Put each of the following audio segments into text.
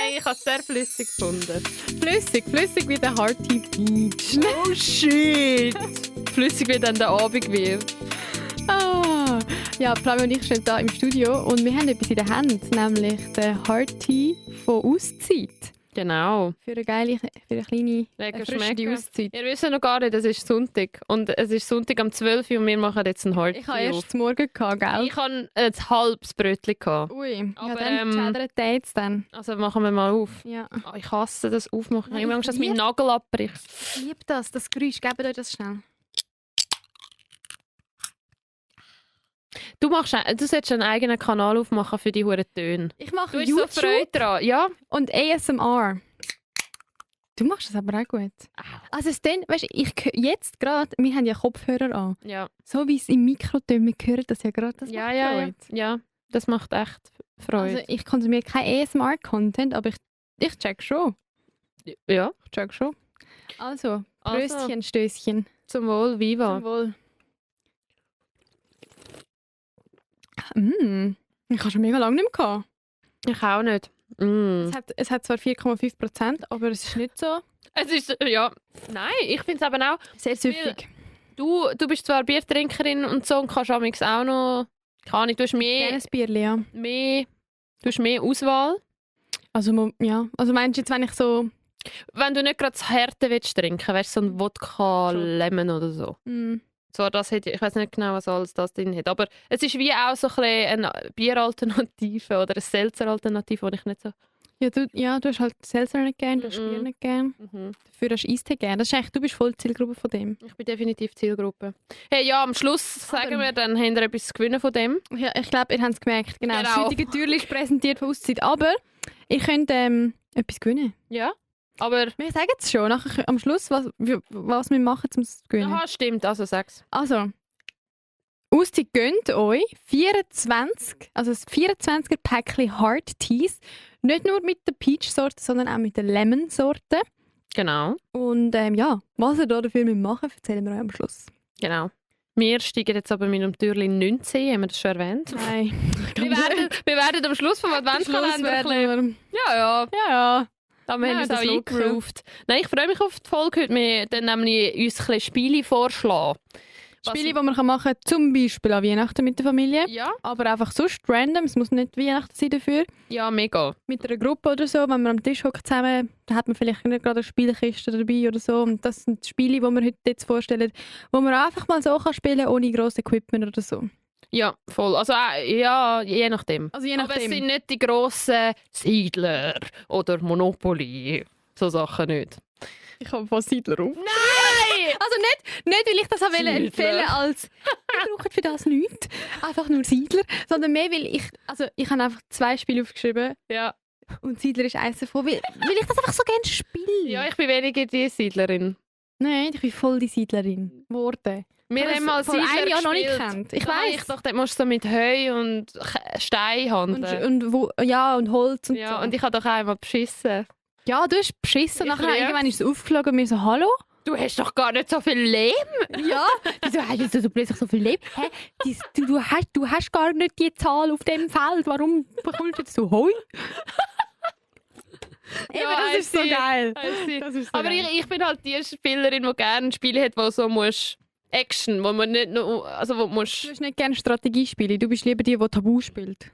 Nein, ich habe es sehr flüssig gefunden. Flüssig wie der Hearty Peach. Oh shit! Flüssig wie dann der Abend wird. Ah. Ja, Flavio und ich stehen hier im Studio und wir haben etwas in der Hand, nämlich den Hearty von Auszeit. Genau. Für eine kleine Lecker erfrischende schmecken. Auszeit. Ihr wisst noch gar nicht, es ist Sonntag. Und es ist Sonntag um 12 Uhr und wir machen jetzt einen Hearty Ich hatte auf. erst zum Morgen, gell? Ich hatte ein halbes Brötchen. Ui, Aber, ja, dann schädert der jetzt dann. Also machen wir mal auf. Ja. Oh, ich hasse das Aufmachen. Nein, Ich habe Angst, dass ich mein Nagel abbricht. Ich liebe das Geräusch. Gebt euch das schnell. Du solltest einen eigenen Kanal aufmachen für die huren Töne. Ich mache Du hast so YouTube Freude dran. Ja. und ASMR. Du machst das aber auch gut. Also es dann, weißt du, jetzt gerade, wir haben ja Kopfhörer an. Ja. So wie es im Mikro tönt, wir hören das ja gerade, das Ja, macht ja, ja. Freude. Ja, das macht echt Freude. Also ich konsumiere kein ASMR-Content, aber ich check schon. Ja. Ich check schon. Also, Also. Bröstchen, Stößchen. Zum Wohl, Viva. Zum Wohl. Ich habe schon mega lange nicht mehr gehabt. Ich auch nicht. Mm. Es hat zwar 4,5%, aber es ist nicht so Es ist, ja. Nein, ich finde es eben auch. sehr süffig. Du bist zwar Biertrinkerin und so und kannst amigs auch noch. Keine Ahnung, du hast Gerne ein Bierli, ja. du hast mehr Auswahl. Also, ja. Also meinst du jetzt, wenn ich so... Wenn du nicht gerade das Härte willst trinken, weißt du, so ein Wodka Lemon oder so. Zwar das hätte ich weiß nicht genau, was alles das drin hat, aber es ist wie auch so ein bisschen eine Bieralternative oder eine Seltzer-Alternative, die ich nicht so... Ja, du hast halt Seltzer nicht gern, du hast Bier nicht gern. Dafür hast du Eistee gern. Das ist eigentlich, du bist voll Zielgruppe von dem. Ich bin definitiv Zielgruppe. Hey, ja, am Schluss sagen wir, dann haben wir etwas zu gewinnen von dem. Ja, ich glaube, ihr habt es gemerkt. Genau. Das Genau. heutige Türchen ist präsentiert von Auszeit. Aber ihr könnt etwas gewinnen. Ja, aber... Wir sagen es schon, nachher, am Schluss, was wir machen, um es zu gewinnen. Aha, stimmt, also sag's. Also, Auszeit gönnt euch 24, also das 24er Päckchen Hard Teas. Nicht nur mit der Peach-Sorte, sondern auch mit der Lemon-Sorte. Genau, Und ja, was ihr da dafür machen müsst, erzählen wir euch am Schluss. genau. Wir steigen jetzt aber mit dem Türchen 19, haben wir das schon erwähnt? Nein. Wir werden am Schluss vom Adventskalender ein bisschen... Ja. Ja. Da haben wir Ja, uns das auch locker. eingegroovt. Nein, ich freue mich auf die Folge heute. Wir dann nämlich uns ein bisschen Spiele vorschlagen. Spiele, die man machen kann, zum Beispiel an Weihnachten mit der Familie. Ja? Aber einfach sonst random, es muss nicht Weihnachten sein dafür. Ja, mega. Mit einer Gruppe oder so, wenn man am Tisch hockt zusammen, da hat man vielleicht nicht gerade eine Spielkiste dabei oder so. Und das sind die Spiele, die wir heute jetzt vorstellen, wo man einfach mal so kann spielen ohne grosses Equipment oder so. Ja, voll. Also ja, je nachdem. Also je Aber es nachdem. sind nicht die grossen Siedler oder Monopoly. So Sachen nicht. Ich habe von Siedler auf. Nein! Also nicht, weil ich das Siedler. empfehlen als wir brauchen für das nichts, einfach nur Siedler, sondern mehr, weil ich habe einfach 2 Spiele aufgeschrieben Ja. und Siedler ist eins davon, weil ich das einfach so gerne spiele. Ja, ich bin weniger die Siedlerin. Nein, ich bin voll die Siedlerin geworden. Wir haben mal vor Siedler einem Jahr noch nicht gespielt. gekannt. Ich Nein, weiss. ich dachte, dort musst du so mit Heu und Stein handeln. Und Holz und Ja, so. und ich habe doch einmal beschissen. Ja, du hast beschissen. Ich Nachher lieb's. irgendwann ist es aufgeflogen und mir so, hallo? Du hast doch gar nicht so viel Lehm. Ja. Wieso hast du plötzlich so viel Leben? Hä? Du hast gar nicht die Zahl auf dem Feld. Warum bekommst du jetzt so Heu? Eben, das ist so geil. Das ist so Aber geil. ich bin halt die Spielerin, die gerne Spiele hat, wo so musst Action, wo man nicht nur, also wo Du musst hast nicht gerne Strategiespiele. Du bist lieber die Tabu spielt.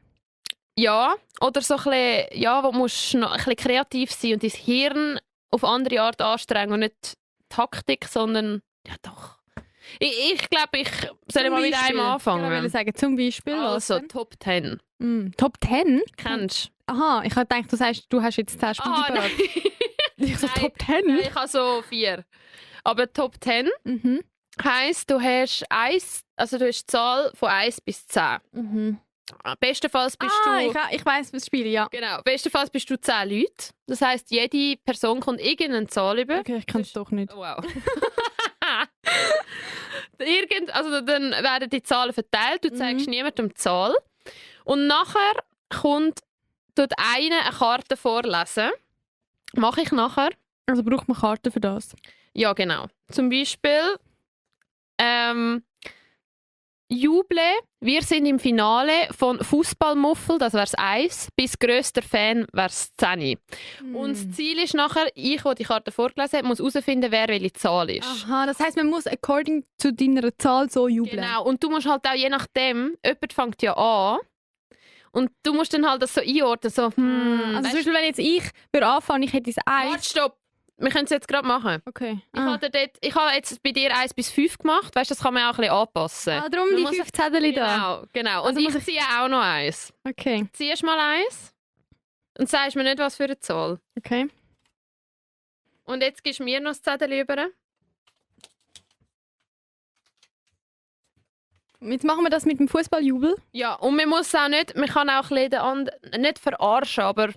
ja oder so ein bisschen, ja, wo musst noch ein bisschen kreativ sein und dein Hirn auf andere Art anstrengen und nicht Taktik, sondern ja doch. Ich glaube, ich soll mal mit einem Ich anfangen. wollte sagen, zum Beispiel. Also was denn? Top 10. Top 10? Kennst du? Aha, ich habe gedacht, du sagst, du hast jetzt 10 Spiele Ah, nein. Ich so, Nein. Top 10? Nein, ich habe so 4. Aber Top 10 Mhm. heisst, du hast die Zahl von 1 bis 10. Mhm. Bestenfalls bist Ich weiss, was spiele, ja. Genau, bestenfalls bist du 10 Leute. Das heisst, jede Person kommt irgendeine Zahl über. Okay, ich kann es doch nicht. Wow. Also dann werden die Zahlen verteilt, du zeigst niemandem die Zahl. Und nachher tut einer eine Karte vorlesen. Mache ich nachher. Also braucht man Karten für das? Ja, genau. Zum Beispiel, Juble, wir sind im Finale von Fußballmuffel, das wäre das 1, bis grösster Fan wäre das 10. Und das Ziel ist nachher, ich, der die Karte vorgelesen habe, muss herausfinden, wer welche Zahl ist. Aha, das heisst, man muss according zu deiner Zahl so jubeln. Genau, und du musst halt auch je nachdem, jemand fängt ja an, und du musst dann halt das so einordnen, so, Also zum Beispiel, wenn jetzt ich würde anfangen, ich hätte das 1. Warte, stopp! Wir können es jetzt gerade machen. Okay. Ich habe jetzt bei dir 1 bis 5 gemacht, weißt du, das kann man auch ein bisschen anpassen. Darum die 5 Zettel da. Genau. Und Also ich ziehe auch noch 1. Okay. Ziehst mal 1 und sagst mir nicht, was für eine Zahl. Okay. Und jetzt gibst du mir noch das Zettel über. Jetzt machen wir das mit dem Fußballjubel. Ja, und man kann auch ein bisschen den anderen nicht verarschen, aber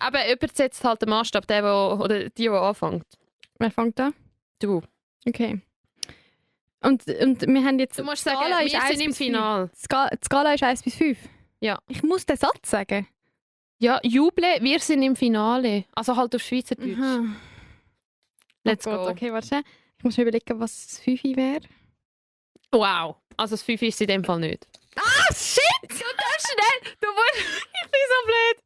aber jemand setzt halt den Maßstab, oder die anfängt. Wer fängt an? Du. Okay. Und wir haben jetzt... Du musst sagen, wir sind im Finale. Die Skala ist 1 bis 5? Ja. Ich muss den Satz sagen? Ja, Juble, wir sind im Finale. Also halt auf Schweizerdeutsch. Aha. Let's Oh Gott, go. okay, warte. Ich muss mir überlegen, was das 5 wäre. Wow. Also das 5 ist es in dem Fall nicht. Ah, shit! Du darfst schnell! Du musst... Ich bin so blöd.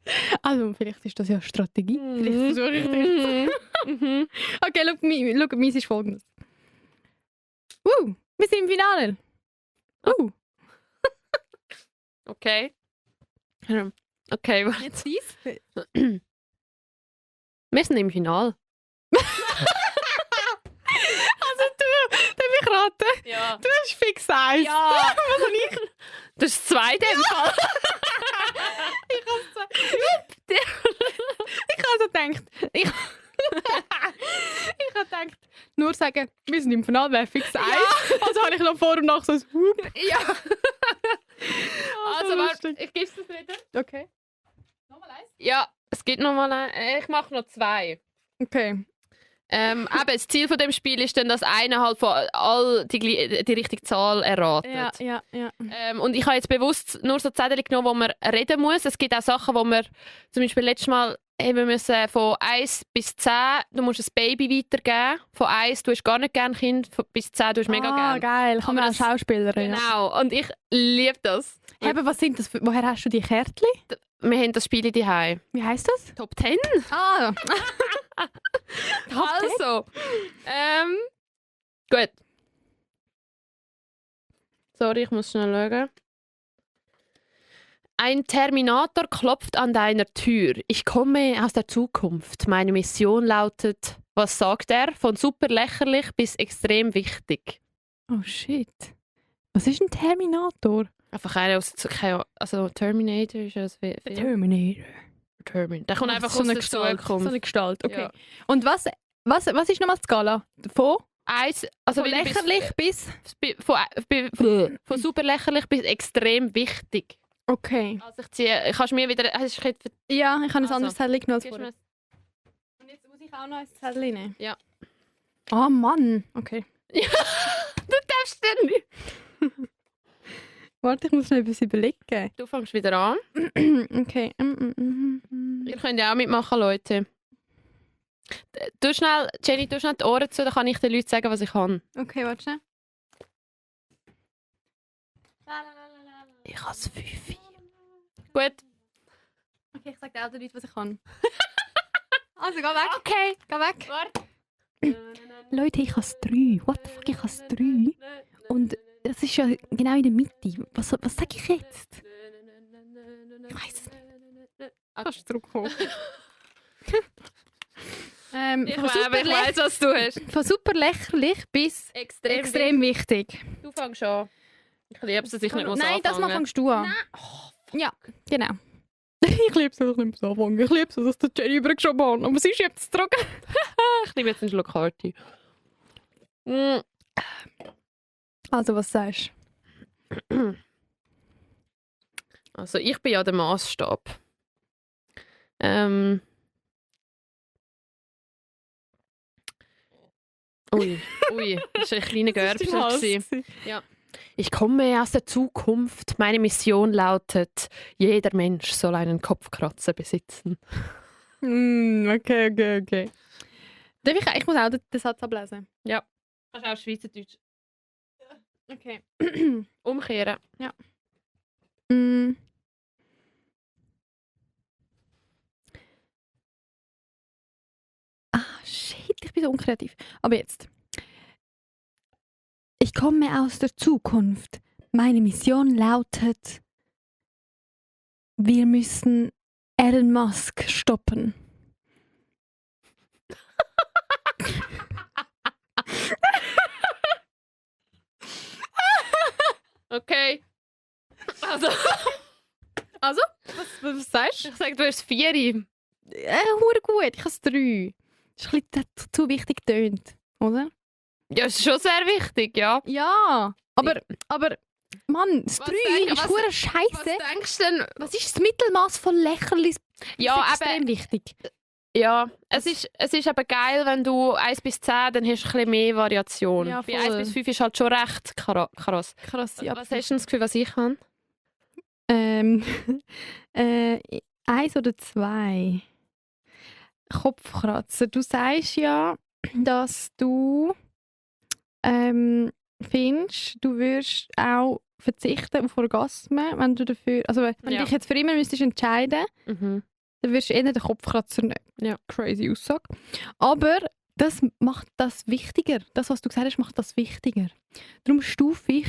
Also, vielleicht ist das ja Strategie. Vielleicht versuche ich das. Okay, schau, meins ist folgendes. Wir sind im Finale. Okay. Okay, warte. Jetzt dies? Wir sind im Finale. Also du, darf ich raten? Ja. Du hast fix 1. Ja. Was habe ich? Das ist 2 in dem Fall. Ich habe so gedacht, ich habe gedacht, nur sagen, wir sind im Finale, wäre fix 1. Also habe ich noch vor und nach so ein Hup. Ja. Also warte, lustig. ich gebe es dir wieder. Okay. Nochmal 1? Ja, es gibt noch mal ich mache noch 2. Okay. Eben, das Ziel von dem Spiel ist dann, dass einer halt von all die richtige Zahl erratet. Ja. Und ich habe jetzt bewusst nur so Zettel genommen, wo man reden muss. Es gibt auch Sachen, wo wir zum Beispiel letztes Mal haben müssen von 1 bis 10, du musst ein Baby weitergeben. Von 1, du hast gar nicht gerne Kind, bis 10, du hast mega gerne. Geil. Kann man Aber als Schauspielerin. Genau, und ich liebe das. Ja. Aber was sind das? Woher hast du die Kärtchen? Wir haben das Spiel daheim. Wie heisst das? Top 10? Ah. Also, gut. Sorry, ich muss schnell schauen. Ein Terminator klopft an deiner Tür. Ich komme aus der Zukunft. Meine Mission lautet, was sagt er? Von super lächerlich bis extrem wichtig. Oh shit. Was ist ein Terminator? Einfach einer aus... Also Terminator ist ja das Terminator. Der kommt einfach aus der Zukunft. So eine Gestalt, okay. Ja. Und was ist nochmal die Skala? Von Also lächerlich bis... Von super lächerlich bis extrem wichtig. Okay. Also ich ziehe... Kannst du mir wieder... Ja, ich habe ein anderes Zettel genommen als Gibst vorher. mir Und jetzt muss ich auch noch ein Zettel nehmen. Ja. Oh Mann. Okay. Ja, du darfst denn nicht. Warte, ich muss noch etwas überlegen. Du fängst wieder an. Okay. Ihr könnt ja auch mitmachen, Leute. Jenny, du schnell die Ohren zu, dann kann ich den Leuten sagen, was ich kann. Okay, warte schnell. Ich habe es 5. Gut. Okay, ich sage dir auch den Leuten, was ich kann. Also, geh weg. Okay. Geh weg. Warte. Leute, ich habe es 3. What the fuck, ich habe es 3. Und das ist ja genau in der Mitte. Was sage ich jetzt? Ich weiss es nicht. Kannst du zurückkommen? Ich weiss, was du hast. Von super lächerlich bis extrem wichtig. Du fängst an. Ich liebe es, dass ich nicht muss Nein, das mal anfangen. fängst du an. Ja, genau. Ich liebe es, dass ich nicht muss anfangen. Ich liebe es, dass der Jenny übergeschoben hat. Aber sie ist jetzt zurück. Ich liebe jetzt einen Schluck Karte. Also, was sagst du? Also, ich bin ja der Massstab. Ui, das war ein kleiner Görbsel. Ja. Ich komme aus der Zukunft. Meine Mission lautet, jeder Mensch soll einen Kopfkratzer besitzen. Okay. Ich muss auch den Satz ablesen. Ja. Kannst du auch Schweizerdeutsch? Okay. Umkehren. Ja. Shit, ich bin so unkreativ. Aber jetzt. Ich komme aus der Zukunft. Meine Mission lautet, wir müssen Elon Musk stoppen. Okay. Also, Was sagst du? ich sage, du hast 4. Hure gut, ich habe es 3. Das ist ein bisschen zu wichtig getönt, oder? Ja, ist schon sehr wichtig, ja. Ja, aber Mann, das 3 ist hure Was scheiße. denkst du denn? Was ist das Mittelmaß von lächerlich? Ja, Das ist aber extrem wichtig. ja, es ist aber geil, wenn du 1 bis 10, dann hast du ein bisschen mehr Variation. Ja, Bei voll. 1 bis 5 ist halt schon recht krass. Krass, ja. Was hast du denn das Gefühl, was ich habe? 1 oder 2. Kopfkratzer. Du sagst ja, dass du findest, du würdest auch verzichten auf Orgasmen, wenn du dafür, also wenn du dich jetzt für immer müsstest entscheiden, dann würdest du eher den Kopfkratzer nehmen. Ja. Crazy Aussage. Aber das macht das wichtiger. Das, was du gesagt hast, macht das wichtiger. Darum stufe ich.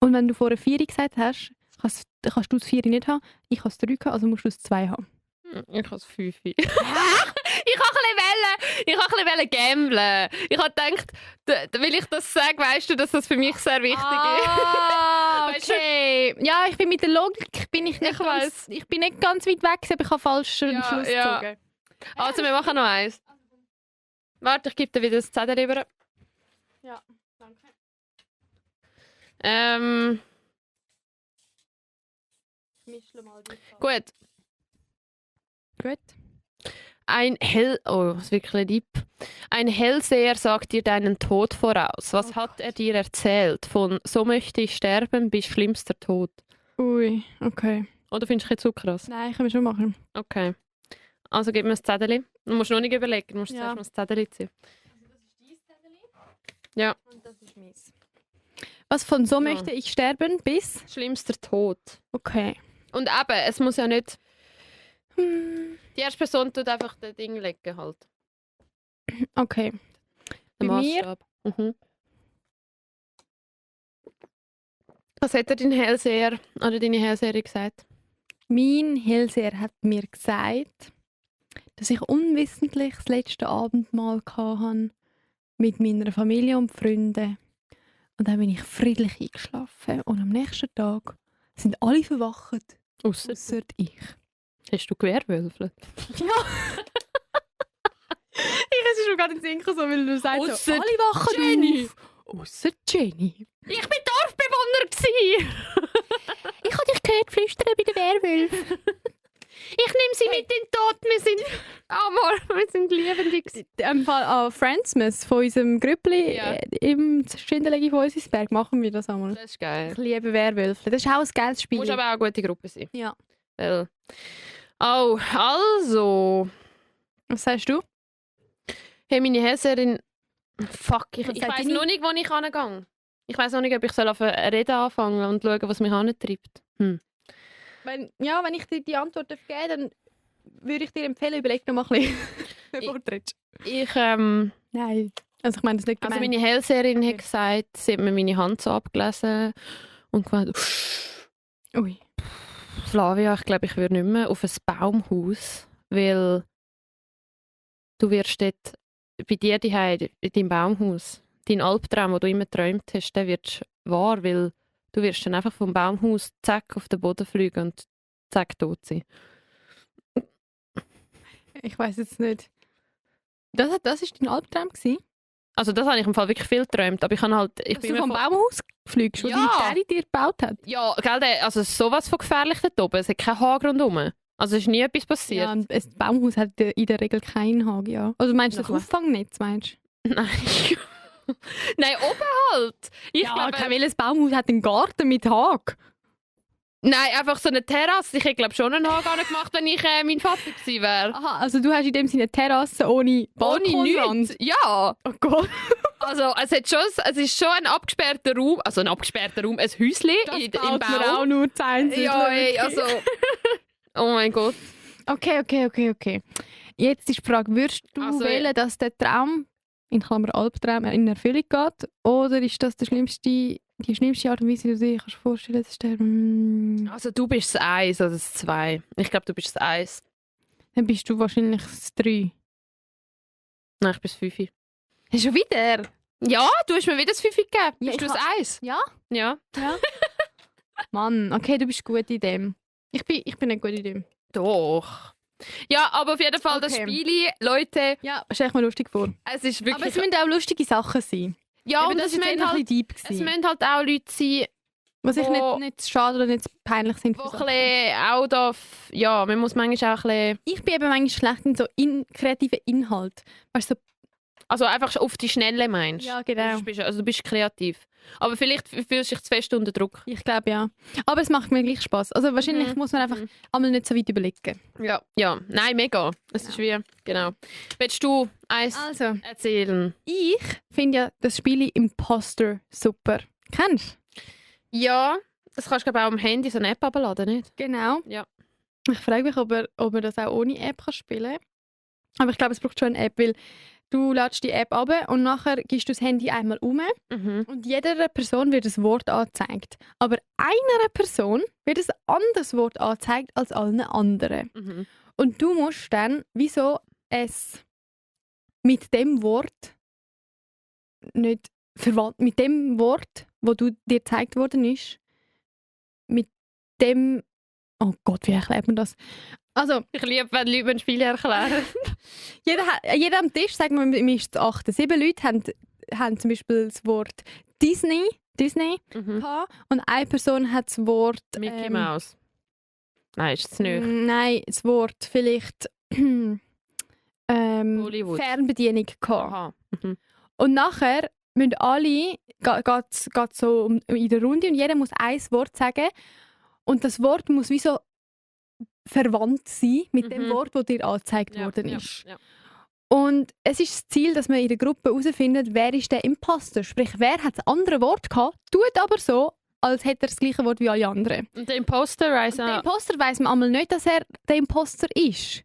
Und wenn du vorher 4 gesagt hast, kannst du das 4 nicht haben, ich habe das 3 gehabt, also musst du das 2 haben. Ich habe es 5. Ich wollte ein bisschen gamblen. Ich habe gedacht, weil ich das sage, weißt du, dass das für mich sehr wichtig ist. Okay. Ja, ich bin mit der Logik bin ich nicht ganz, ich bin nicht ganz weit weg, aber ich habe falschen Schluss gezogen. Also, wir machen noch 1. Warte, ich gebe dir wieder das Zettel rüber. Ja, danke. Gut. Gut. Oh, das ist wirklich lieb. Ein Hellseher sagt dir deinen Tod voraus. Was hat er dir erzählt? Von so möchte ich sterben bis schlimmster Tod. Ui, okay. Oder findest du zu krass? Nein, können wir schon machen. Okay. Also gib mir das Zettel. Du musst noch nicht überlegen, du musst zuerst mal das Zettel ziehen. Also das ist dein Zettel. Ja. Und das ist meins. Was von so möchte ich sterben bis? Schlimmster Tod. Okay. Und eben, es muss ja nicht... Die erste Person tut einfach das Ding legen halt. Okay. Den Bei mir? Maßstab. Was hat dir dein Hellseher oder deine Hellseherin gesagt? Mein Hellseher hat mir gesagt, dass ich unwissentlich das letzte Abendmahl hatte mit meiner Familie und Freunden. Und dann bin ich friedlich eingeschlafen. Und am nächsten Tag sind alle verwacht, Ausser ausser ich. Hast du Gewehrwölfelt? Ja. Es ist schon gerade in den Sinn gekommen, so, weil du sagst, so, Ausser alle wachen Jenny. auf. Ausser Jenny. Ich bin Dorfbewohner gsi. Ich habe dich gehört flüstern bei den Werwölfen. Ich nehme sie mit in den Tod. Wir sind Amor, wir sind Liebende gsi. Im Fall an Friendsmas von unserem Grüppli Ja. im Schindelegi von Unsisberg machen wir das einmal. Das ist geil. Ich liebe Werwölfe. Das ist auch ein geiles Spiel. Muss aber auch eine gute Gruppe sein. Ja. Weil... Oh, also... Was sagst du? Hey, meine Hellseherin... Fuck, ich Was sagt weiss deine- noch nicht, wo ich hingehe. Ich weiss noch nicht, ob ich reden anfangen und schauen, was mich antreibt. Wenn ich dir die Antwort geben darf, dann würde ich dir empfehlen, überleg noch mal ein bisschen, bevor du redest. Nein. Also ich meine das nicht Also gemeint. meine Hellseherin Okay. hat gesagt, sie hat mir meine Hand so abgelesen und gemeint, Ui. Flavia, ich glaube, ich würde nicht mehr auf ein Baumhaus, weil du wirst dort bei dir daheim in deinem Baumhaus, dein Albtraum, den du immer geträumt hast, der wird wahr, weil du wirst dann einfach vom Baumhaus zack auf den Boden fliegen und zack tot sein. Ich weiß jetzt nicht. Das war dein Albtraum gewesen? Also das habe ich im Fall wirklich viel geträumt, aber ich habe halt... Ich Dass bin du vom mir Baumhaus fliegst, wo Ja. deine Daddy dir gebaut hat? Ja, gell, also sowas von gefährlich dort oben. Es hat keinen Hag rundherum. Also es ist nie etwas passiert. Ja, und das Baumhaus hat in der Regel keinen Hag, ja. Also meinst du das Nochmal. Auffangnetz, meinst du? Nein. Nein, oben halt. Ich Ja, glaube, kein welches Baumhaus hat einen Garten mit Hag? Nein, einfach so eine Terrasse. Ich hätte, glaube schon einen Haargarten gemacht, wenn ich mein Vater gewesen wäre. Aha, also du hast in dem Sinne eine Terrasse ohne Balkonrand? Nichts. Ja. Oh Gott. Also es ist schon ein abgesperrter Raum, ein Häuschen im baut Bau. mir auch nur zu einzeln. Ja, ey, also... Oh mein Gott. Okay. Jetzt ist die Frage, würdest du Also, wählen, dass der Traum, in Klammer Albtraum, in Erfüllung geht? Oder ist das die schlimmste Art und Weise, wie du dir kannst vorstellen zu sterben? Also du bist das 1 oder das 2. Ich glaube, du bist das 1. Dann bist du wahrscheinlich das 3. Nein, ich bin das 5. Schon wieder? Ja, du hast mir wieder das 5 gegeben. Ja, Bist du das 1? Ja? Ja. Mann, okay, du bist gut in dem. Ich bin nicht gut in dem. Doch. Ja, aber auf jeden Fall das Okay. Spiel, Leute, Ja, stell ich mir lustig vor. es ist Aber wirklich... es müssen auch lustige Sachen sein. ja, Eben, und das es ist müssen jetzt ein halt, bisschen deep es gewesen. müssen halt auch Leute sein, Was ich wo- nicht schade oder nicht peinlich sind. die für ein Sachen. bisschen auch da... Ja, man muss manchmal auch ein bisschen... Ich bin eben manchmal schlecht in so kreativen Inhalt. Weißt du, so, Also einfach auf die Schnelle meinst. ja, genau. Du bist kreativ. Aber vielleicht fühlst du dich zu fest unter Druck. Ich glaube ja. Aber es macht mir gleich Spaß. Also wahrscheinlich muss man einfach einmal nicht so weit überlegen. Ja. Nein, mega. Es ist wie... Genau. Willst du eins Also, erzählen? ich finde ja das Spiel Imposter super. Kennst du? Ja, das kannst du glaube auch am Handy so eine App abladen, nicht? Genau. Ja. Ich frage mich, ob er das auch ohne App kann spielen kann. Aber ich glaube, es braucht schon eine App, weil du lädst die App ab und nachher gibst du das Handy einmal um Mhm. und jeder Person wird ein Wort angezeigt. Aber einer Person wird ein anderes Wort angezeigt als allen anderen. Mhm. Und du musst dann, wieso es mit dem Wort nicht verwandt, mit dem Wort, wo dir gezeigt worden ist, mit dem, oh Gott, wie erklärt man das? Also, Ich liebe, wenn Leute mir Spiele erklären. jeder am Tisch, sagen wir, wir sind 8, 7 Leute, haben zum Beispiel das Wort Disney Mhm. gehabt, und eine Person hat das Wort Mickey Mouse. Nein, ist es nicht. Nein, das Wort vielleicht Hollywood. Fernbedienung gehabt. Aha. Mhm. Und nachher müssen alle, geht so in der Runde und jeder muss ein Wort sagen und das Wort muss wie so verwandt sein mit dem Mhm. Wort, das dir angezeigt worden ist. Ja. Und es ist das Ziel, dass man in der Gruppe herausfindet, wer ist der Imposter. Sprich, wer hat das andere Wort gehabt, tut aber so, als hätte er das gleiche Wort wie alle anderen. Und der Imposter weiss Und der auch. Imposter weiss man einmal nicht, dass er der Imposter ist.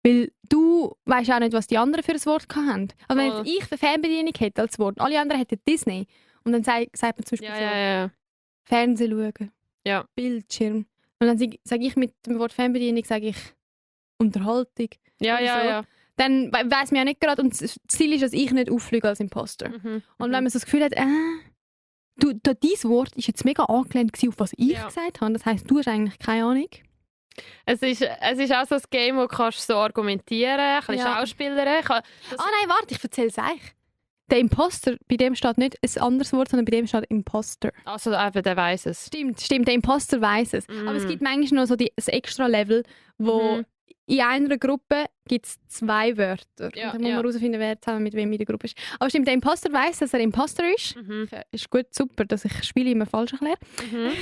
Weil du weisst auch nicht, was die anderen für ein Wort haben. Also wenn Voll. jetzt ich eine Fernbedienung hätte als Wort, alle anderen hätten Disney. Und dann sagt man zum Beispiel so, Ja. Fernsehen schauen, Ja. Bildschirm. Und dann sage ich mit dem Wort Fernbedienung sage ich Unterhaltung. Ja. so. Dann weiss man ja nicht gerade. Und das Ziel ist, dass ich nicht auffliege als Imposter. Mhm. Und wenn man so das Gefühl hat, dieses Wort ist jetzt mega angelehnt gewesen, auf was ich Ja. gesagt habe. Das heisst, du hast eigentlich keine Ahnung. Es ist auch so ein Game, wo du kannst so argumentieren, ein bisschen Ja. schauspielern. Nein, warte, ich erzähle es euch. Der Imposter, bei dem steht nicht ein anderes Wort, sondern bei dem steht Imposter. Also einfach, der weiss es. Stimmt, der Imposter weiss es. Aber es gibt manchmal noch so das extra Level, wo Mhm. in einer Gruppe gibt es 2 Wörter. Ja, und dann muss ja. man herausfinden, wer zusammen mit wem in der Gruppe ist. Aber stimmt, der Imposter weiss, dass er Imposter ist. Mhm. Ist gut, super, dass ich Spiele immer falsch erkläre. Mhm.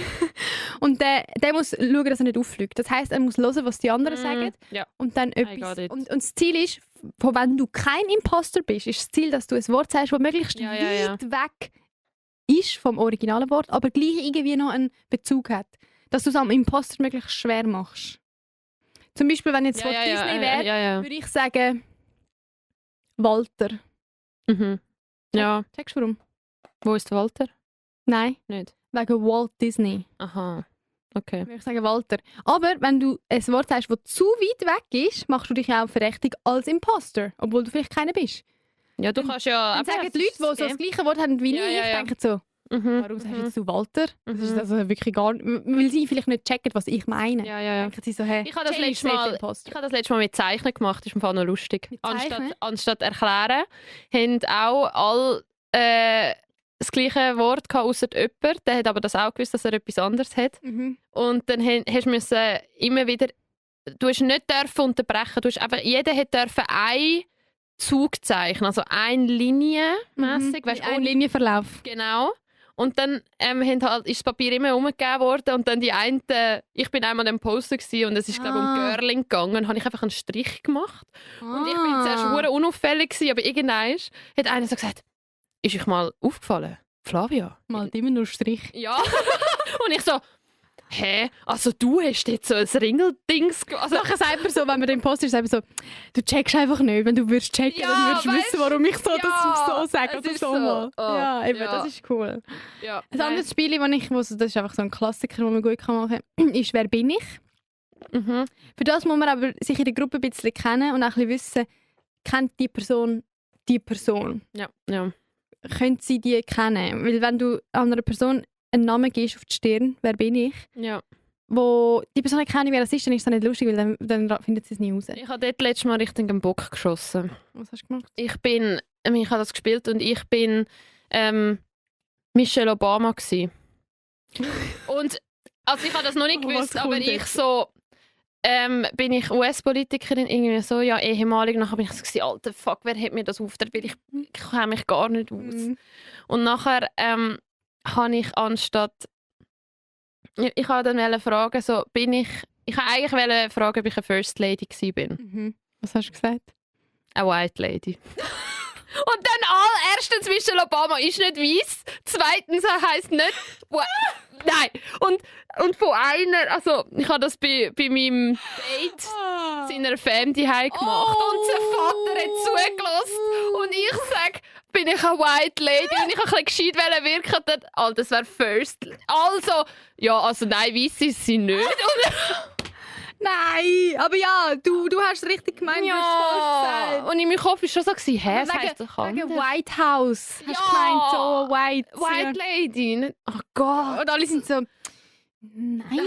Und der muss schauen, dass er nicht auffliegt. Das heisst, er muss hören, was die anderen sagen. Ja. Und dann got etwas. it. Und das Ziel ist, von wenn du kein Imposter bist, ist das Ziel, dass du ein Wort sagst, das möglichst Ja. weit weg ist vom originalen Wort, aber gleich irgendwie noch einen Bezug hat. Dass du es am Imposter möglichst schwer machst. Zum Beispiel, wenn jetzt das Wort Disney wäre, Ja. würde ich sagen Walter. Mhm. Ja. Checkst du warum? Wo ist Walter? Nein, Nicht. wegen Walt Disney. Aha. Okay. Würde ich sagen Walter. Aber wenn du ein Wort sagst, das zu weit weg ist, machst du dich auch verdächtig als Imposter, obwohl du vielleicht keiner bist. Ja, du kannst ja... Dann sagen die Leute, die so das gleiche Wort haben wie Ja, ich, ja, ja. denken so, Mhm. warum sagst jetzt du Walter? Das ist Mhm. also wirklich gar nicht, weil sie vielleicht nicht checken, was ich meine. Ja. Denken sie so, hey, Ich habe das Jay letzte ist safe Mal- Imposter. Ich habe das letzte Mal mit Zeichnen gemacht, das ist im Fall noch lustig. Mit Zeichnen? Anstatt erklären, haben auch alle das gleiche Wort gehabt, ausser jemand. Der hat aber das auch gewusst, dass er etwas anderes hat. Mhm. Und dann hast du müssen immer wieder... Du hast nicht dürfen unterbrechen. Du hast einfach, jeder hat dürfen einen Zug zeichnen, also eine Linie mässig. Weißt du, ein Linienverlauf. Genau. Und dann ist das Papier immer umgegeben worden und dann die eine, ich bin einmal am Poster gewesen, und es ist glaube ich um Girling gegangen, habe ich einfach einen Strich gemacht. Und ich bin zuerst hure unauffällig gewesen, aber irgendwann hat einer so gesagt, ist euch mal aufgefallen, Flavia? Mal immer nur Strich. Ja. Und ich so, hä? Also du hast jetzt so ein Ringeldings also nachher sagt man so, wenn man den Poster ist, sagt man so, du checkst einfach nicht. Wenn du würdest checken, dann würdest du wissen, warum ich so das so sage. Oder so mal. Ja, eben, das ist cool. Ja. Ein anderes Spiel, das ist einfach so ein Klassiker, den man gut machen kann, ist «Wer bin ich?». Mhm. Für das muss man aber sich in der Gruppe ein bisschen kennen und auch ein bisschen wissen, kennt die Person die Person? Ja, ja. Könnte sie die kennen? Weil wenn du einer Person einen Namen gibst auf die Stirn, «Wer bin ich?», Ja. wo die Person nicht kennt, wer das ist, dann ist das nicht lustig, weil dann findet sie es nie raus. Ich habe dort letztes Mal richtig einen Bock geschossen. Was hast du gemacht? Ich habe das gespielt und ich bin Michelle Obama gsi. Und also ich habe das noch nicht gewusst, aber ich so bin ich US-Politikerin irgendwie so, ja, ehemalig. Nachher bin ich so gewesen, alter Fuck, wer hat mir das aufgetragen? Ich kenne mich gar nicht aus. Und nachher habe ich anstatt ich wollte dann fragen, so ich wollte eigentlich fragen, ob ich eine First Lady gewesen bin. Mhm. Was hast du gesagt? Eine White Lady. Und dann erstens, Michelle Obama ist nicht weiss. Zweitens, er heisst nicht... Nein. Und von einer... Also, ich habe das bei meinem Date seiner Fan daheim gemacht. Und sein Vater hat zugelassen. Und ich sage, bin ich eine White Lady? Und ich wollte ein bisschen gescheit wirken. Dann, das wäre First... Also... Ja, also nein, weiss ist sie nicht. Nein, aber ja, du hast richtig gemeint, du hast falsch gesagt. Und in meinem Kopf war schon so, hä, das heisst doch wegen White House. Hast du gemeint, so White Lady. Oh Gott. Und alle sind so, nein.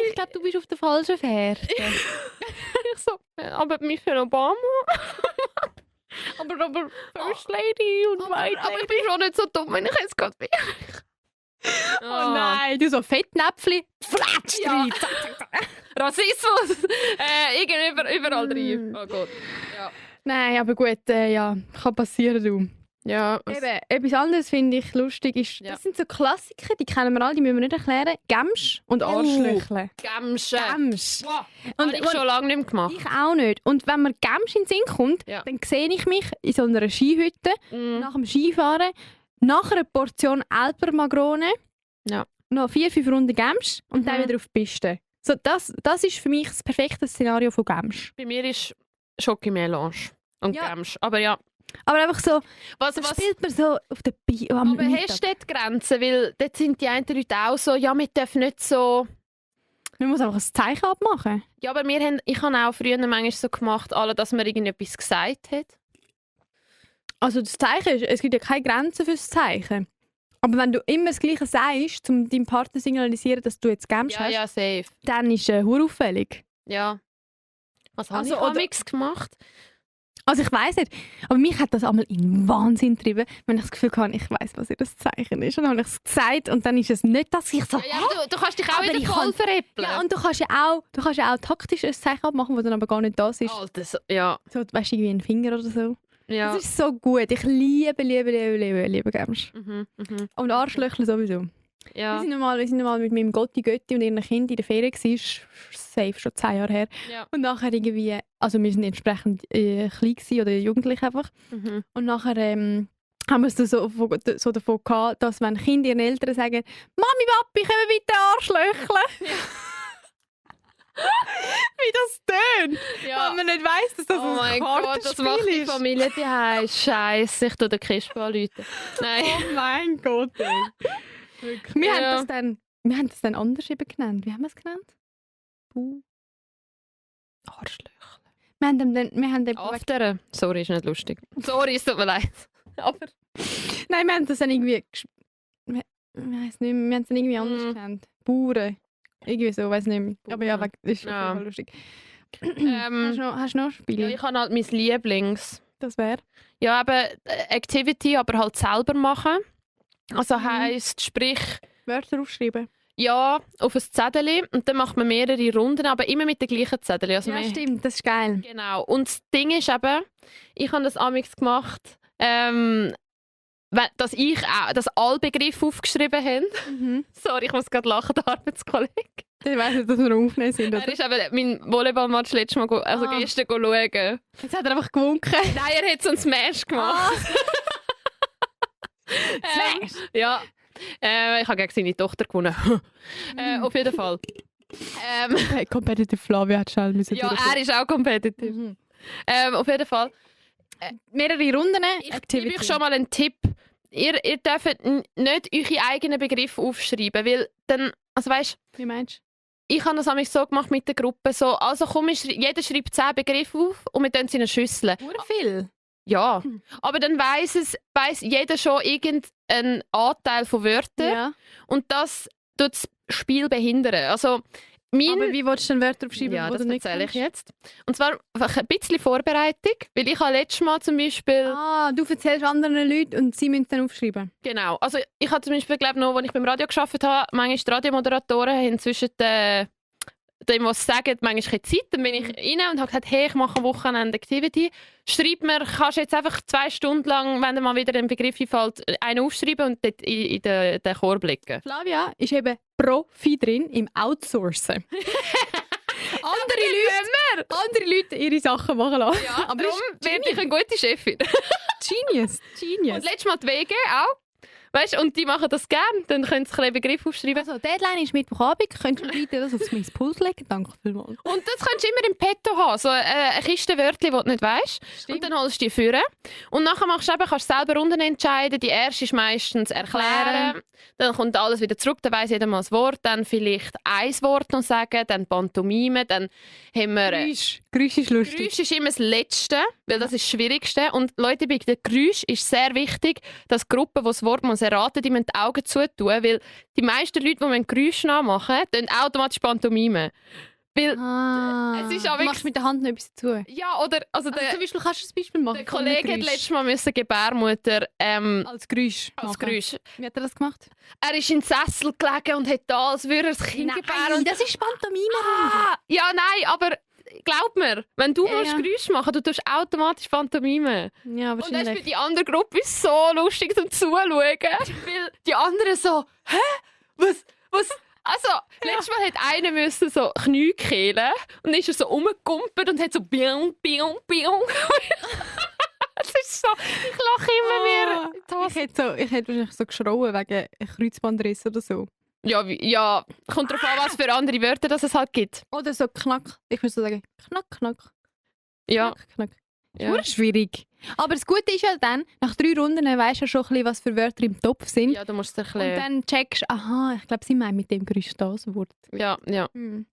Ich glaube, du bist auf der falschen Fährte. Ich so, aber Michelle Obama. aber First Lady und White Lady. Aber ich bin schon nicht so dumm, wenn ich jetzt gerade bin. Oh nein, du so Fettnäpfchen, flatsch rein. Rassismus! Überall rein. Oh Gott. Ja. Nein, aber gut, ja, kann passieren, du. Ja. Eben, etwas anderes finde ich lustig ist, das sind so Klassiker, die kennen wir alle, die müssen wir nicht erklären. Gemsch und Arschlöchle. Gemsch. Wow. Und ich schon lange nicht mehr gemacht. Ich auch nicht. Und wenn mir Gemsch in den Sinn kommt, dann sehe ich mich in so einer Skihütte, nach dem Skifahren, nach einer Portion Elbermagrone, noch 4-5 Runden Gemsch und dann wieder auf die Piste. So, das ist für mich das perfekte Szenario von Gemsch. Bei mir ist Schokimelange und Gemsch. Aber ja. Aber einfach so, was spielt man so auf der aber hast du dort Grenzen? Weil dort sind die einen Leute auch so, ja, wir dürfen nicht so... Man muss einfach ein Zeichen abmachen. Ja, aber ich habe auch früher manchmal so gemacht, dass man irgendetwas gesagt hat. Also das Zeichen ist, es gibt ja keine Grenzen für das Zeichen. Aber wenn du immer das Gleiche sagst, um deinem Partner zu signalisieren, dass du jetzt Gemsch hast, ja, safe. Dann ist es auffällig. Ja. Was habe ich amigs gemacht? Also ich weiss nicht, aber mich hat das einmal in Wahnsinn getrieben, wenn ich das Gefühl hatte, ich weiss, was ihr das Zeichen ist. Und dann habe ich es gesagt und dann ist es nicht, dass ich so... Ja, du kannst dich auch wieder voll veräppeln. Ja, und du kannst ja auch taktisch ein Zeichen abmachen, das dann aber gar nicht das ist. Alter, ja. So, weißt du, irgendwie ein Finger oder so. Ja. Das ist so gut. Ich liebe Gemsch. Und Arschlöcher sowieso. Ja. Wir sind mal mit meinem Götti und ihrem Kind in der Ferien gewesen. Safe, schon 10 Jahre her. Ja. Und nachher irgendwie, also wir sind entsprechend klein gewesen, oder jugendlich einfach. Und nachher haben wir es so davon gehabt, dass wenn Kinder ihren Eltern sagen, Mami, Papi, können wir bitte Arschlöcheln? Ja. Wie das tönt, weil man nicht weiss, dass das ein Kartenspiel ist. Oh mein Gott, das macht die Familie daheim. Scheiße, ich tue den Kispo anrufen. Nein. Oh mein Gott, ey. Wirklich. Wir haben das dann anders eben genannt. Wie haben wir es genannt? Arschlöcher. Wir haben den Afteren. Sorry, ist nicht lustig. Sorry, es tut mir leid. Aber... Nein, wir haben das dann irgendwie... Ich weiss nicht mehr, wir haben es dann irgendwie anders genannt. Bauern. Irgendwie so, weiß nicht mehr. Aber ja, das ist voll lustig. Hast du noch Spiele? Ja, ich habe halt mein Lieblings. Das wäre? Ja, eben Activity, aber halt selber machen. Also heisst, sprich... Wörter aufschreiben? Ja, auf ein Zettel. Und dann macht man mehrere Runden, aber immer mit den gleichen Zetteln. Also ja, stimmt, das ist geil. Genau. Und das Ding ist eben, ich habe das amigs gemacht, dass alle Begriffe aufgeschrieben haben. Mhm. Sorry, ich muss gerade lachen, der Arbeitskollege. Ich weiss nicht, dass wir aufnehmen sind. Er ist eben mein Volleyballmatch letztes Mal, gestern schauen. Jetzt hat er einfach gewunken. Nein, er hat so einen Smash gemacht. Smash? Ja. Ich habe gegen seine Tochter gewonnen. Auf jeden Fall. Hey, Competitive Flavia hat schnell müssen. Ja, er ist auch competitive. Mhm. Auf jeden Fall. Mehrere Runden. Ich gebe euch schon mal einen Tipp. Ihr dürft nicht eure eigenen Begriffe aufschreiben, weil dann, also weißt, Wie meinst du? ich habe das nämlich so gemacht mit der Gruppe, so, also komm, jeder schreibt 10 Begriffe auf und wir tun sie in eine Schüssel. Nur viel. Ja, aber dann weiss jeder schon irgendeinen Anteil von Wörtern Ja. und das tut das Spiel behindern. Also, Aber wie willst du denn Wörter aufschreiben, ja, die das du nicht erzähle ich kennst? jetzt. Und zwar einfach ein bisschen Vorbereitung, weil ich habe letztes Mal zum Beispiel... Du erzählst anderen Leuten und sie müssen dann aufschreiben. Genau, also ich habe zum Beispiel, glaube noch, als ich beim Radio gearbeitet habe, manchmal die Radiomoderatoren haben zwischen dem, was sie sagen, manchmal keine Zeit. Dann bin ich rein und habe gesagt, hey, ich mache am Wochenende Activity. Schreib mir, kannst du jetzt einfach 2 Stunden lang, wenn dir mal wieder ein Begriff einfällt, einen aufschreiben und dort in den Chor blicken. Flavia ist eben Profi drin im Outsourcen. andere Leute ihre Sachen machen lassen. Ja, aber darum werde ich eine gute Chefin. Genius. Und letztes Mal die WG auch. Weißt, und die machen das gerne, dann können sie einen Begriff aufschreiben. Also, Deadline ist Mittwochabend. Könntest du bitte das auf mein Puls legen? Danke vielmals. Und das kannst du immer im Petto haben, so eine Kiste Wörtchen, die du nicht weißt. Und dann holst du die führen. Und nachher kannst du selber Runden entscheiden. Die erste ist meistens erklären. Dann kommt alles wieder zurück, dann weiss jeder mal das Wort. Dann vielleicht ein Wort noch sagen, dann Pantomime, dann haben wir... Geräusch ist lustig. Geräusch ist immer das Letzte, weil das ist das Schwierigste. Und Leute, bei den Geräusch ist sehr wichtig, dass die Gruppe, die das Wort muss erraten, die müssen die Augen zutun, weil die meisten Leute, die Geräusch nachmachen, tun automatisch Pantomime. Weil es ist du machst mit der Hand noch etwas dazu. ja, oder also Zum Beispiel kannst du ein Beispiel machen. der Kollege hat letztes Mal Gebärmutter als Geräusch. als Geräusch. Wie hat er das gemacht? Er ist in den Sessel gelegen und hat da, als würde er das Kind gebären. Und das ist Pantomime. ja, nein, aber glaub mir, wenn du musst ja. Geräusch machen, du tust automatisch Pantomime. Ja, Und das ist wahrscheinlich. für die andere Gruppe so lustig zum Zuschauen. Weil die anderen so, hä? Was? Also, letztes Mal hat einer müssen so Knie kehlen und dann ist er so rumgekumpelt und hat so biong, biong, biong. Das ist so, ich lache immer wieder. Ich hätte wahrscheinlich so geschrauen wegen einem Kreuzbandriss oder so. Ja, kommt darauf an, was für andere Wörter das es halt gibt. Oder so knack. Ich würde so sagen, knack, knack. Ja. Knack, knack. Ja. Das ist schwierig. Aber das Gute ist ja dann, nach 3 Runden weisst du ja schon ein bisschen, was für Wörter im Topf sind. Ja, du musst es Und erklären. dann checkst du, aha, ich glaube, sie meinen mit dem Geräusch das Wort. Ja.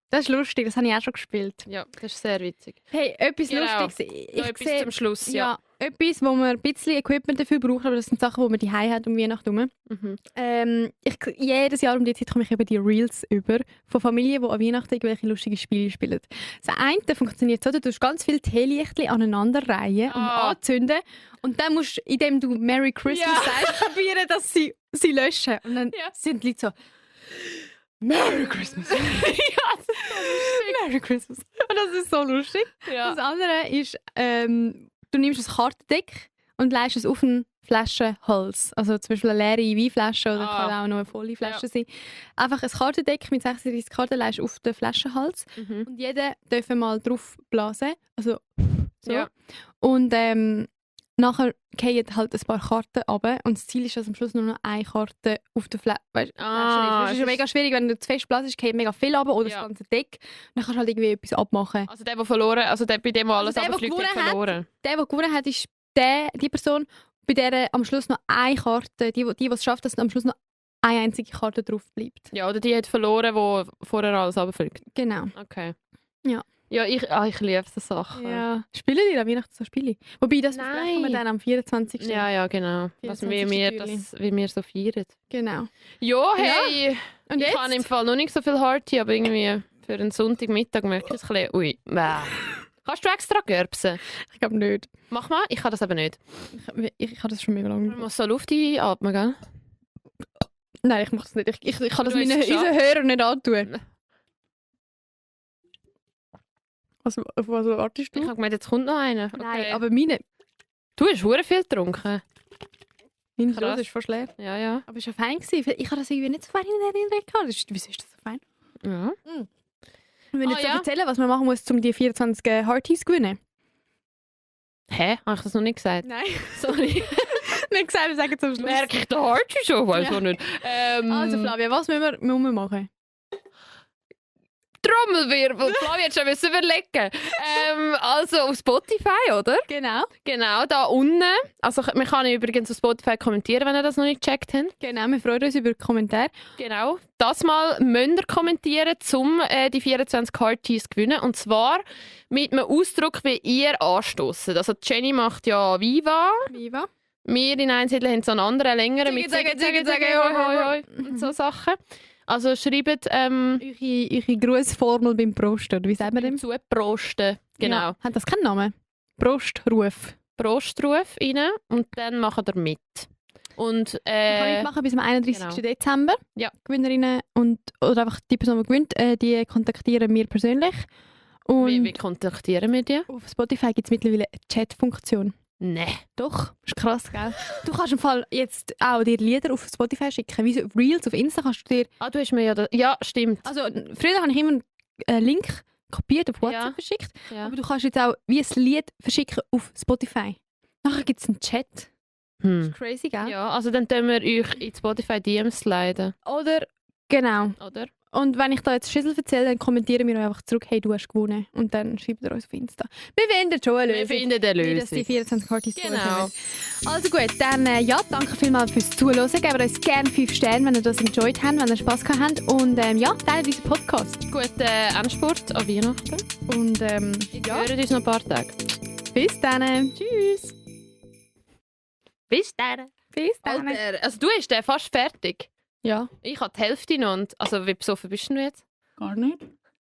Das ist lustig, das habe ich auch schon gespielt. Ja, das ist sehr witzig. Hey, etwas Genau. Lustiges. Noch etwas zum Schluss. Ja. Etwas, wo man ein bisschen Equipment dafür braucht, aber das sind Sachen, die man die hat um Weihnachten herum. Mhm. Jedes Jahr um die Zeit komme ich eben die Reels über von Familien, die an Weihnachten irgendwelche lustigen Spiele spielen. Das eine funktioniert so, du tust ganz viele Teelichtchen aneinander reihen und anzünden und dann musst du, indem du Merry Christmas sagst, probieren, dass sie löschen. Und dann sind die Leute so Merry Christmas. Ja, das ist so lustig. Merry Christmas. Und das ist so lustig. Ja. Das andere ist, du nimmst ein Kartendeck und leist es auf eine Flasche Holz. Also zum Beispiel eine leere Weinflasche oder kann auch noch eine volle Flasche sein. Einfach ein Kartendeck mit 36 Karten leist auf den Flaschenhals und jeder darf mal drauf blasen. Also so. Ja. Und nachher fallen halt ein paar Karten runter und das Ziel ist, dass am Schluss nur noch eine Karte auf der Flasche ist. Das ist ja mega schwierig, wenn du zu fest blasest, fallen mega viel runter oder das ganze Deck. Dann kannst du halt irgendwie etwas abmachen. Also der verloren, also der, bei dem, der alles der runterfliegt, hat verloren. Der gewonnen hat, ist die Person, bei der am Schluss noch eine Karte, die es schafft, dass am Schluss noch eine einzige Karte drauf bleibt. Ja, oder die hat verloren, die vorher alles runterfliegt. Genau. Okay. Ja. Ja, ich liebe so Sachen. Ja. Spielen die an Weihnachten so Spiele? Wobei, das Nein. besprechen wir dann am 24. Ja, genau. Was, wie wir so feiern. Genau. Ja, hey. Und Ich jetzt? habe im Fall noch nicht so viel Harti, aber irgendwie für einen Sonntagmittag möchte ich es ein bisschen... Ui, Kannst du extra gerbsen? Ich glaube nicht. Mach mal, ich kann das eben nicht. Ich habe das schon mega lange. Man muss so Luft einatmen, gell? Nein, ich mache es nicht. Ich kann das Du hast es unseren geschafft. Hörern nicht antun. Auf was wartest du? Ich habe gemeint, jetzt kommt noch einer. Nein, Okay. aber meine... Du hast verdammt viel getrunken. Meine Krass. Dose ist fast leer. Ja. Aber es war fein. Ich habe das irgendwie nicht so fein in Erinnerung gehabt. Wieso ist das so fein? Ja. Und wenn ich jetzt ja. erzählen, was man machen muss, um die 24 Hearties zu gewinnen. Hä? Habe ich das noch nicht gesagt? Nein. Sorry. Nicht gesagt, wir sagen es am Schluss. Merke ich den Heart schon? Weiß auch nicht. Also Flavia, was müssen wir machen? Trommelwirbel. Flavia hat schon müssen überlegen. Also auf Spotify, oder? Genau. Genau, da unten. Also man kann übrigens auf Spotify kommentieren, wenn ihr das noch nicht gecheckt habt. Genau, wir freuen uns über Kommentare. Genau. Das mal müsst ihr kommentieren, um die 24 Hearties zu gewinnen. Und zwar mit einem Ausdruck, wie ihr anstossen. Also Jenny macht ja Viva. Viva. Wir in Einsiedler haben so einen anderen, längeren mit Ziggy, Ziggy, hoi, hoi, hoi und so Sachen. Also schreibt Eure Grußformel beim Prosten, oder wie sagen wir dem? zuprosten. Genau. Ja. Hat das keinen Namen? Prostruf. Prostruf rein und dann machen wir mit. Und Kann ich machen bis am 31. genau. Dezember. Ja. Gewinnerinnen oder einfach die Person, die gewinnt, die kontaktieren wir persönlich. Und wie kontaktieren wir die? auf Spotify gibt es mittlerweile eine Chat-Funktion. Nein. Doch, ist krass, gell? Du kannst im Fall jetzt auch dir Lieder auf Spotify schicken. Wie so Reels auf Insta kannst du dir... Ah, du hast mir ja... Ja, stimmt. Also früher habe ich immer einen Link kopiert auf WhatsApp Ja. verschickt. Ja. Aber du kannst jetzt auch wie ein Lied verschicken auf Spotify. Nachher gibt es einen Chat. Das ist crazy, gell? Ja, also dann tun wir euch in die Spotify DMs sliden, Oder, genau. oder? Und wenn ich da jetzt Schüssel erzähle, dann kommentieren wir euch einfach zurück, hey, du hast gewonnen. Und dann schreibt ihr uns auf Insta. Wir finden schon eine Wir Lösung. finden eine Wie das die Lösung. 24 Kartis Genau. Also gut, dann ja, danke vielmals fürs Zuhören. Gebt uns gerne 5 Sterne, wenn ihr das enjoyed habt, wenn ihr Spass gehabt habt. Und ja, teilt unseren Podcast. Guten Endspurt an Weihnachten. Und Wir hören uns noch ein paar Tage. bis dann. Tschüss. Bis dann. Bis dann. Alter, also du hast den fast fertig. Ja. Ich habe die Hälfte noch. Und, also wie besoffen bist du jetzt? Gar nicht.